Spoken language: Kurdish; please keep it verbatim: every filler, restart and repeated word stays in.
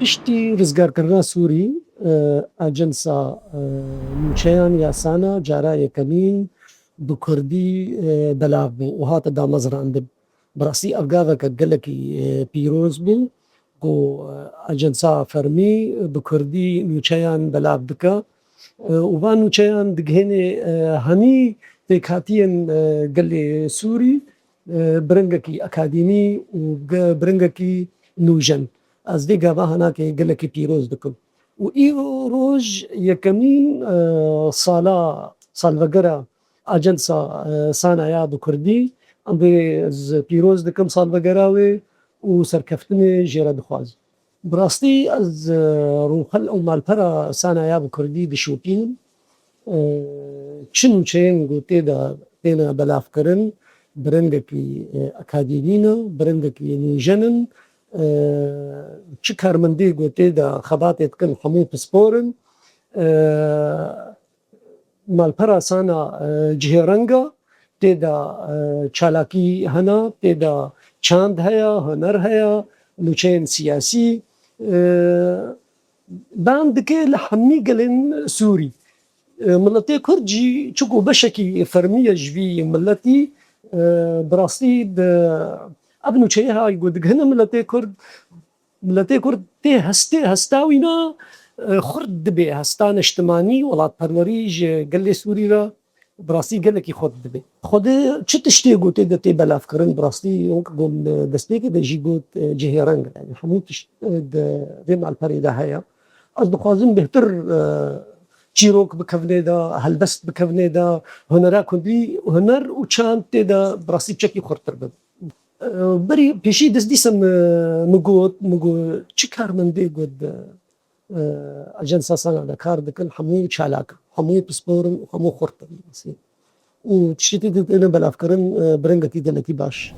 Piştî rizgarkirina Sûrî, e, ajansa, e, nûçeyan ya Sana cara yekemîn bi kurdî, e, belav bû û hate damezrandin. Bi rastî ev gaveke gelekî, e, pîroz bû ku, e, ajansa fermî bi kurdî nûçeyan belav dike. E, û van nûçeyan digihêne, e, hemî pêkhatiyên, e, gelê Sûrî, e, bi rengekî akademî û ge-, bi rengekî nûjen. Ez vê gava hinekê gelekî pîroz dikim. Û îro roj yekemîn, e, sala, salvegera ajansa, e, Sana ya bi kurdî. Em vê ez pîroz dikim salvegera wê û serkeftinê jê re dixwazim. Bi rastî ez, e, rûxel û malpera Sana ya bi kurdî dişopînim. E, çi nûçeyên ku tê de têne belavkirin, bi rengekî, e, akademî ne, bi rengekî nûjen in, e, çi karmendê ku tê de xebatê dikin hemû pispor in. E, malpera Sana, e, cihêreng e, tê de, e, çalakî hene, tê de çand heye, huner heye, nûçeyên siyasî, e, ban dike li hemî gelên Sûrî. E, miletê Kurd jî çiku beşekî fermî ye ji vî miletî, e, bi rastî di ev nûçeyê hay ku digihine miletê Kurd, miletê Kurd tê hestê, hesta wî ne, e, xurt dibe, hesta neştimanî, welatperwerî ji gelê Sûrî re bi rastî gelekî xurt dibe. Xwedê çi tiştê ku tê de tê belavkirin, bi rastî wek ku min destpêkê de jî got, e, cihêreng e. Yani hemû tişt, e, di vê malperê de heye. Ez dixwazim bêhtir, e, çîrok bikevnê de, helbest bikevnê de, hunera kurdî, huner û çand tê de bi rastî çekî xurttir bin. E, berî pêşî dest dîsa min, min got, min got, çi karmendê got, e, ajansa Sana de kar dikin, hemû çalak in, hemû pispor in û hemû xurt in. Û tiştê tê de têne belavkirin, e, bi rengekî gelekî baş.